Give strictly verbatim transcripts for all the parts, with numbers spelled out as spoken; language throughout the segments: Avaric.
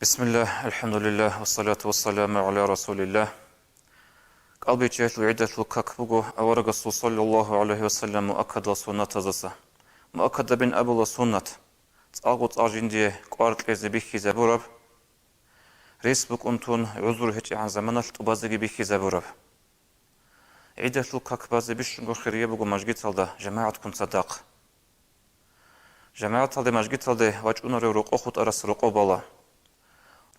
Бисмиллагь, алхӀамдулиллагь, вассалату вассаламу гӀала расулиллагь. КӀалбиччаялъул гӀидалъул как буго аварагасул саллаллагьу гӀалайгьи вассалам муаккадал суннатаздаса. Муаккадабин абула суннат, цӀакъго цӀакъ жиндие кӀвар кьезе бихьизабураб, рес букӀун тун гӀузру гьечӀегӀан заманалъ тӀубазеги бихьизабураб. ГӀидалъул как базе бищунго хирияб буго мажгиталда жамагӀатккун цадахъ. ЖамагӀаталде, мажгиталде вачӀунарев рокъов хутӀарас рокъов бала.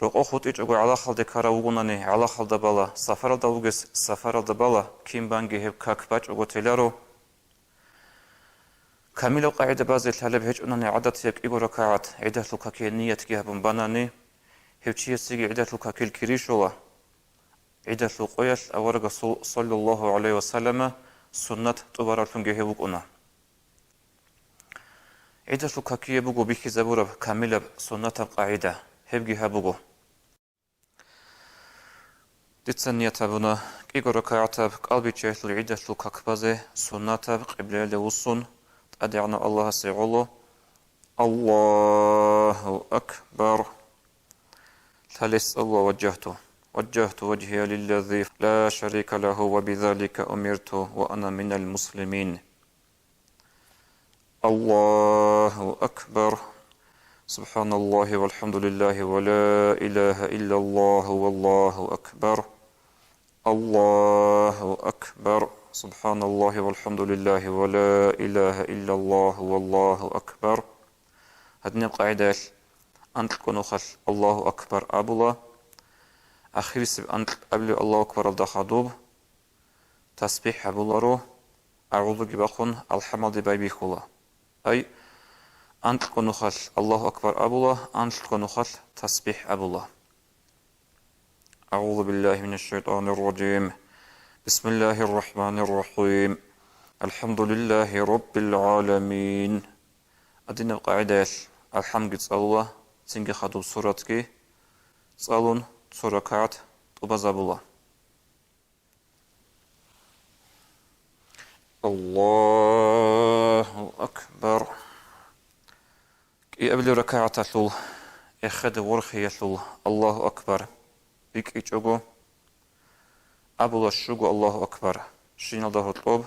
Рокъов хутӀичӀого гӀалахалде ккарав вугонани, гӀалахалда бала, сафаралда вугес сафаралда бала, кин банги гьеб как бачӀого теларо. Камилаб къагӀида базе лъалеб гьечӀунани гӀадатияб кӀиго ракагӀат гӀидалъул какие ниятги гьабун банани, гьев чиясеги гӀидалъул какил кири щола. ГӀидалъул къоялъ аварагасул саллаллагьу гӀалайгьи вассалама суннат тӀубаравлъунги гьев вукӀуна. ГӀидалъул какие буго бихьизабураб камилаб суннатаб къагӀида, гьебги гьаб буго. Дица ният гьабуна кӀиго ракагӀатаб кӀалбиччаялъул гӀидалъул как базе суннатаб къиблаялде вуссун, ТӀадегӀанав Аллагьасе гӀоло. Аллагьу акбар. Лъалес цӀалула ваджагьту. وجهت وجهي للذي لا شريك له وبذلك أمرت وأنا من المسلمين. الله أكبر. سبحان الله والحمد لله ولا إله إلا الله والله أكبر. الله أكبر. سبحان الله والحمد لله ولا إله إلا الله والله أكبر. Гьадинаб къагӀидаялъ анкьго нухалъ Аллагьу акбар абула. Ахирисеб анкь абулеб Аллагьу акбаралда хадуб тасбихӀ гьабуларо, агӀузуги бахъун алхӀамалде байбихьула. Ай, анкьго нухалъ Аллагьу акбар абула, анлъго нухалъ тасбихӀ абула. أعوذ بالله من الشيطان الرجيم. بسم الله الرحمن الرحيم. الحمد لله رب العالمين. Гьадинаб къагӀидаялъ алхӀамги цӀалула, цинги хадуб суратги цӀалун, цо ракагӀат тӀубазабула. Аллагьу акбар. КӀиабилеб ракагӀаталъул эхеде ворхиялъул Аллагьу акбар бикӀичӀого, абула щуго Аллагьу акбар, щиналда гьоркьоб: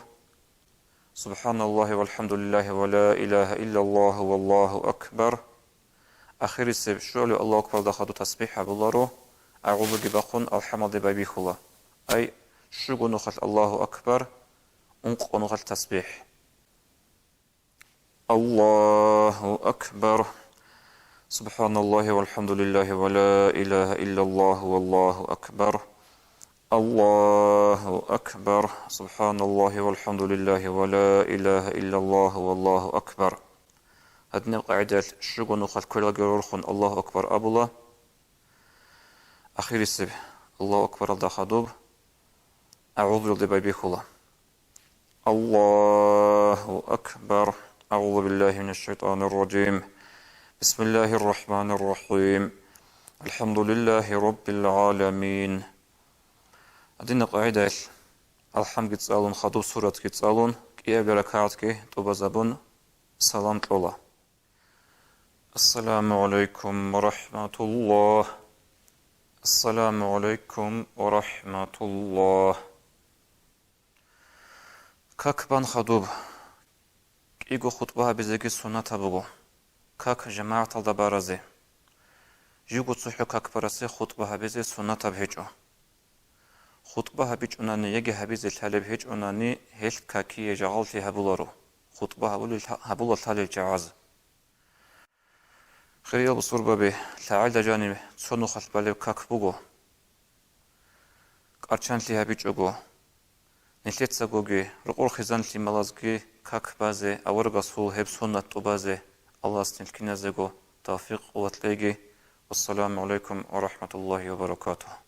سبحان الله والحمد لله ولا إله إلا الله والله أكبر. Ахирисеб щуабилеб Аллагьу акбаралда хадуб тасбихӀ гьабуларо, агӀузуги бахъун алхӀамалде байбихьула. Ай, щуго нухалъ Аллагьу акбар, ункъго нухалъ тасбихӀ. Аллагьу акбар. سبحان الله والحمد لله ولا إله إلا الله والله أكبر. الله أكبر. سبحان الله والحمد لله ولا إله إلا الله والله أكبر. Гьадинаб къагӀидаялъ щуго нухалъ квералги рорхун Аллагьу акбар абула. Ахирисеб Аллагьу акбаралда хадуб агӀузуялде байбихьула. Аллагьу акбар. أعوذ بالله من الشيطان الرجيم. بسم الله الرحمن الرحيم. الحمد لله رب العالمين. Гьадинаб къагӀидаялъ алхӀамги цӀалун, хадуб суратги цӀалун, кӀиабилеб ракагӀатги тӀубазабун, салам кьола. السلام عليكم ورحمة الله. السلام عليكم ورحمة الله. Как бан хадуб кӀиго хутӀба гьабизеги суннатаб буго. Как жамагӀаталда баразе. Живго цохӀо как барасе хутӀба гьабизе суннатаб гьечӀо. ХутӀба гьабичӀунани яги гьабизе лъалеб гьечӀунани, гьелъ какие жагъаллъи гьабуларо, хутӀба гьабулел-, гьабула лъалел чагӀаз. Хириял бусурбаби, лъагӀелда жаниб цо нухалъ балеб как буго. КӀарчанлъи гьабичӀого, нилъецагоги, рокъор хъизан-лъималазги как базе, аварагасул гьеб суннат тӀубазе Аллагьас нилъ киназего тавфикъ, къуват кьеги. Вассаламу гӀалайкум ва рахӀматуллагьи ва баракатугьу.